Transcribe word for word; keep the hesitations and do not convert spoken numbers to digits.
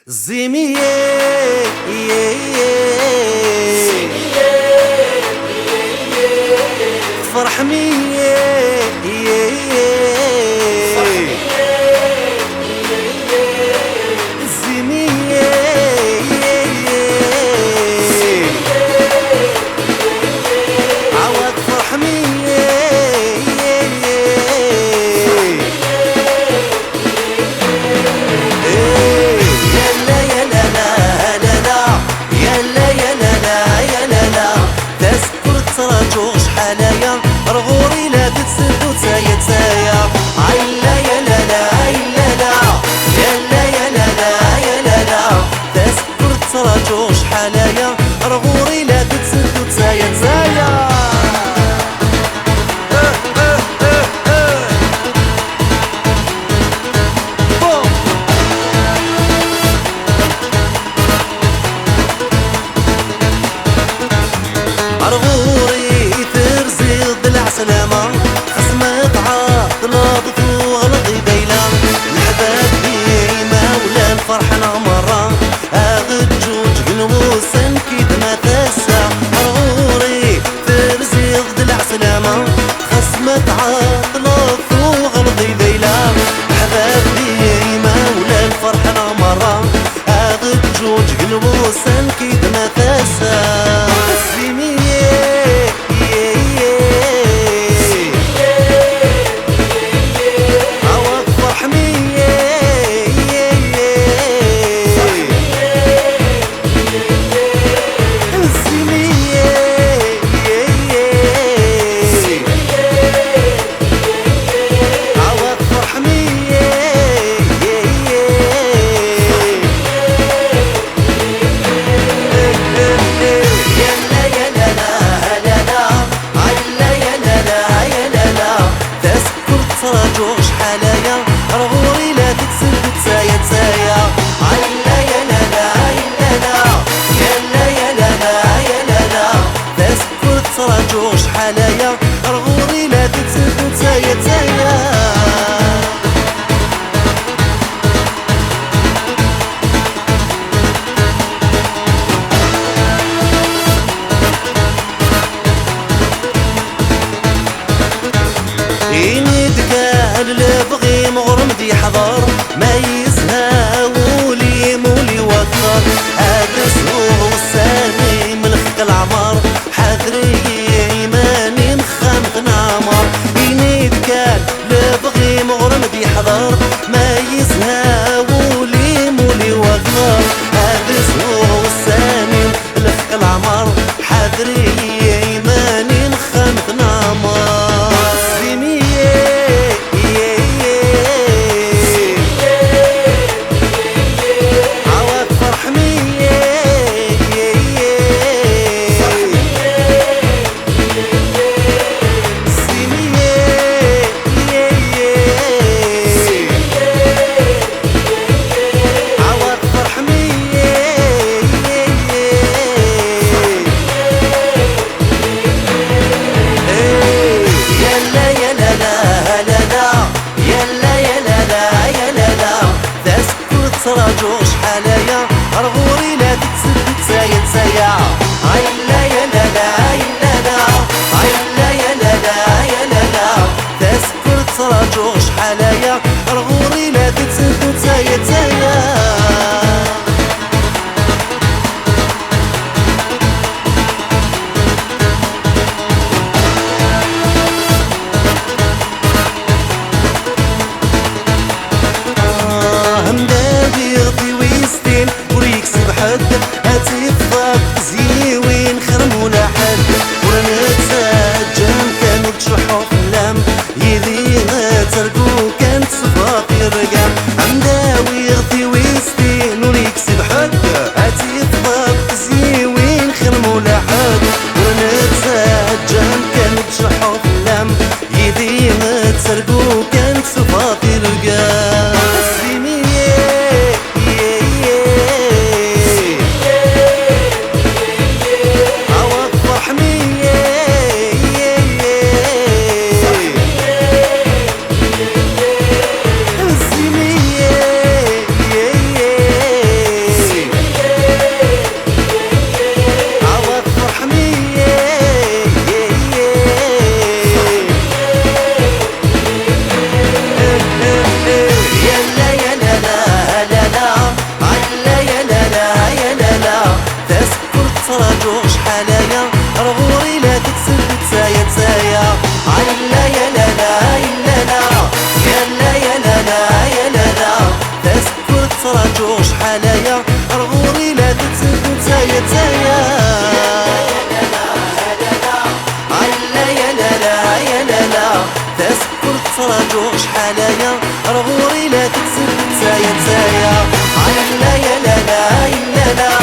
Zimiye, ye, ye. Tferḥem-iyi, ye, ye. Zimiye, ye, ye. Awad tferḥem-iyi, ye, ye. Yalla, yalla, la, la, la. Yalla, yalla, la, yalla, la. Tasekkurt ttraǧuɣ acḥal aya, ar ɣur-i la tetteddu taya, taya. Ay la, yalla, la, ay la, la. Yalla, yalla, la, yalla, la. Tasekkurt ttraǧuɣ acḥal aya, ar ɣur-i la tetteddu taya, taya. Bon. Ar ɣur-i terziḍ d lɛeslama, xas ma tɛeṭṭleḍ tuɣaleḍ i dayla. Leḥbab d imawlan ferḥen merra, aɣeǧǧuǧ n wussan kid ma tasa. Ar ɣur-i terziḍ d lɛeslama, xas ma tɛeṭṭleḍ tuɣaleḍ i dayla. Leḥbab d imawlan ferḥen merra, aɣeǧǧuǧ n wussan kid ma tasa. Zimiye, ye, ye. Awa tferḥem-iyi, ye, ye. Zimiye, ye, ye. Awa tferḥem-iyi, ye, ye. Yalla, yalla, la, la, la. Ay la, yalla, la, yalla, la. Tasekkurt ttraǧuɣ acḥal aya, ar ɣur-i la tetteddu taya, taya. Ay la, yalla, la, yalla, la. Yalla, yalla, la, yalla, la. Tasekkurt ttraǧuɣ acḥal aya, ar ɣur-i la tetteddu taya, taya. Ini-d kan lebɣi-m ɣur-m d-yeḥḍer, ma yezha wul-im ul iwexxer, ad sɛuɣ ussan-im lxeq leɛmer, ḥader-iyi iman-im xxamt n ɛmer. Ini-d kan lebɣi-m ɣur-m d-yeḥḍer, ma yezha wul-im ul iwexxer, ad sɛuɣ ussan-im lxeq leɛmer, ḥader-iyi iman-im xxamt n ɛmer. Zimiye, ye, ye. Ttṛaǧuɣ acḥal aya, ar ɣur-i la tekseb netta ya netta ya. Ay la ya la la, ay la la.